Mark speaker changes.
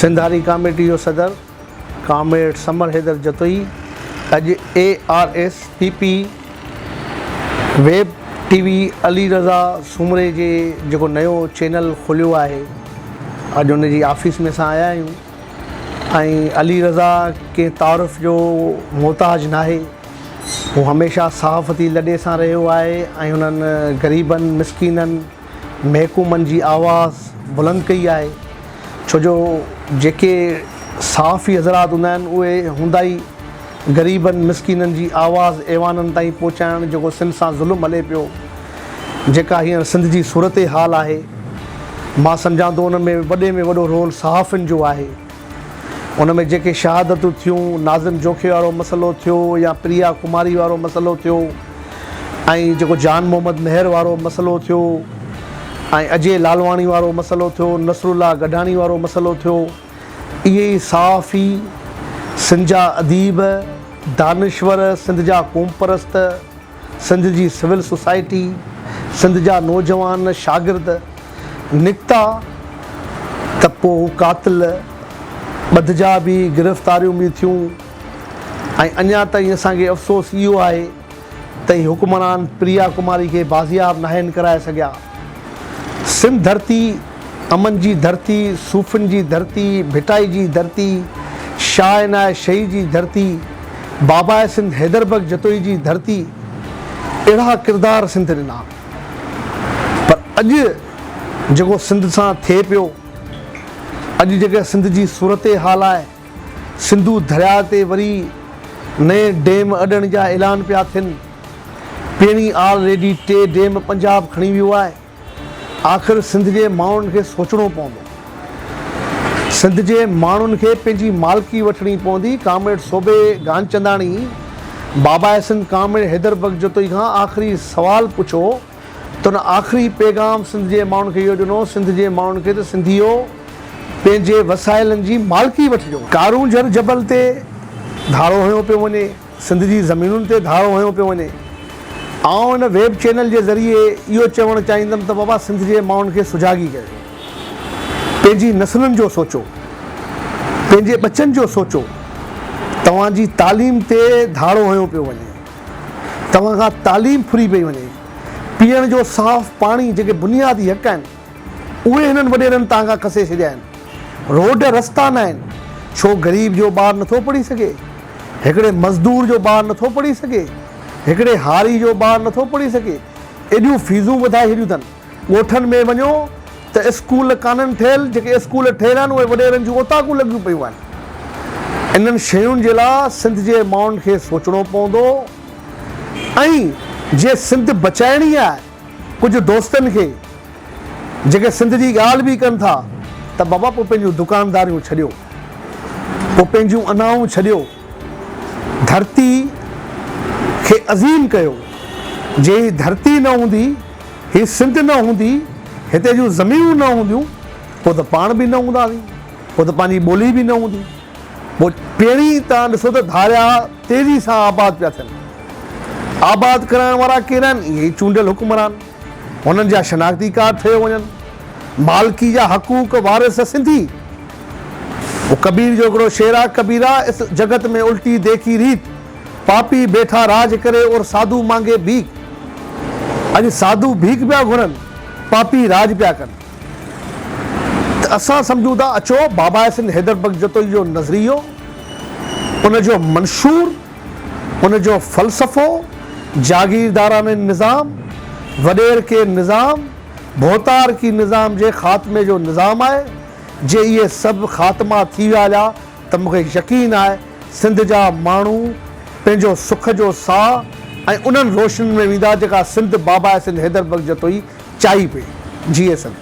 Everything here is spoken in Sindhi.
Speaker 1: سنڌ هاري ڪاميٽي جو صدر ڪامريڊ ثمر حيدر جتوئي اڄ A R S P P web T V Ali Raza سومري جي جيڪو نيو چينل کوليو آهي اڄ ان جي آفيس ۾ اسان آيا آهيون ۽ علي رضا ڪنهن تعارف جو محتاج ناهي هو هميشه صحافتي لڏي سان رهيو آهي ۽ هنن غريبن مسڪينن محڪومن جي آواز بلند ڪئي آهي ڇو جو جيڪي صحافي حضرات هوندا آهن اهي هوندا ئي غريبن مسڪينن جي آواز ايوانن تائين پهچائڻ جيڪو سنڌ سان ظلم هلي پيو جيڪا هينئر سنڌ جي صورتحال آهي مان سمجهان ٿو ان ۾ وڏي ۾ وڏو رول صحافين جو آهي ان ۾ جيڪي شهادتون ٿيون ناظم جوکي وارو مسئلو ٿيو يا پريا ڪماري وارو مسئلو ٿيو ۽ جيڪو جان محمد مهر وارو مسئلو ٿيو ۽ اجي لالواڻي وارو مسئلو ٿيو نصرالله گڏاڻي وارو مسئلو ٿيو اهي ئي صحافي سنڌ جا اديب دانشور سنڌ جا قومپرست سنڌ جي سول سوسائٽي، سنڌ جا نوجوان شاگرد نڪتا ته پوء هو قاتل ٻڌجا به، گرفتاريون به ٿيون ۽ اڃا تائين اسان کي افسوس اهو آهي ته هي حڪمران پريا ڪماري کي بازياب ناهن ڪرائي سگهيا. سنڌ ڌرتي امن جي ڌرتي، صوفين جي ڌرتي، ڀٽائي جي ڌرتي، شاهه عنايت شهيد جي ڌرتي، باباء سنڌ حيدر بخش جتوئي جي ڌرتي، اهڙا ڪردار سنڌ ڏنا پر اڄ جيڪو سنڌ سان ٿئي پيو، اڄ جيڪا سنڌ جي صورتحال آهي، سنڌو درياء تي وري نئين ڊيم اڏڻ جا اعلان پيا ٿين، پهرين آل ريڊي ٽي ڊيم پنجاب کڻي ويو آهي. آخر سنڌ جي ماڻهن کي سوچڻو پوندو. سنڌ جي ماڻهن کي پنهنجي مالڪي وٺڻي پوندي. ڪامريڊ سوڀي گانچنداڻي باباء سنڌ ڪامريڊ حيدر بخش جتوئي کان آخري سوال پڇيو ته ان آخري پيغام سنڌ جي ماڻهن کي اهو ڏنو سنڌ جي ماڻهن کي ته سنڌيو پنهنجي وسائلن جي مالڪي وٺجو. ڪارونجهر جبل تي ڌاڙو هنيو پيو وڃي. سنڌ جي زمينن تي ڌاڙو هنيو پيو وڃي. آئون هن ويب چينل جي ذريعي اهو چوڻ چاهيندم ته بابا سنڌ جي ماڻهن کي سجاڳي ڪيو. پنهنجي نسلن جو سوچو. پنهنجي ٻچن جو سوچو. توهان جي تعليم تي ڌاڙو هنيو پيو وڃي. توهان کان تعليم ڦري پئي وڃي. پيئڻ جو صاف پاڻي جيڪي بنيادي حق آهن. اهي هنن وڏيرن تان کان کسي ڇڏيا آهن. روڊ رستا ناهن. ڇو غريب جو ٻار نٿو پڙهي سگهي؟ هڪڙي مزدور جو ٻار نٿو پڙهي سگهي؟ هڪڙي هاري جو ٻار نٿو پڙهي سگهي؟ ايڏيون فيزون وڌائي ڇڏيون اٿن. ڳوٺن ۾ وڃو ته اسڪول ڪانهن ٺهيل، جيڪي اسڪول ٺهيل آهن اهي وڏيرن جون اوطاقون لڳيون پيون آهن. انهن شين جي لاء سنڌ جي ماڻهن کي سوچڻو پوندو ۽ جي سنڌ بچائڻي آهي ڪجهه دوستن کي جيڪي سنڌ جي ڳالهه به ڪن ٿا ته بابا پوء پنهنجون دڪانداريون ڇڏيو، پوء پنهنجون انائون ڇڏيو، ڌرتي کي عظيم ڪيو، جي هي ڌرتي نه هوندي، هي سنڌ نه هوندي، هتي جون زمينون نه هونديون، پوء ته پاڻ به نه هونداسين، پوء ته پنهنجي ٻولي به نه هوندي. پوء پهرين توهان ڏسو ته ڌاريا تيزي سان آباد پيا ٿين. آباد ڪرائڻ وارا ڪير آهن؟ اهي ئي چونڊيل حڪمران. هنن جا شناختي ڪارڊ ٺهيو وڃن. مالڪي جا حقوق وارث سنڌي. پوء ڪبير جو هڪڙو شعر آهي، ڪبيرا اس جڳت ۾ الٽي ديکي ريت، پاپي بيٺا راڄ ڪري اور ساڌو مانگي ڀيک. اڄ ساڌو ڀيک پيا گهرن، پاپي راڄ پيا ڪن. ته اسان سمجهون ٿا اچو باباء سنڌ حيدر بخش جتوئي جو نظريو، ان جو منشور، ان جو فلسفو، جاگيردارانه نظام، وڏيرڪي نظام، ڀوتارڪي نظام جي خاتمي جو نظام آهي، جي اهي سڀ خاتما ٿي ويا هليا ته مون کي يقين آهي سنڌ جا ماڻهو پنهنجو سک جو ساهه ۽ انهن روشنين ۾ ويندا جيڪا سنڌ باباء سنڌ حيدر بخش جتوئي چاهي پئي. جيئي سنڌ.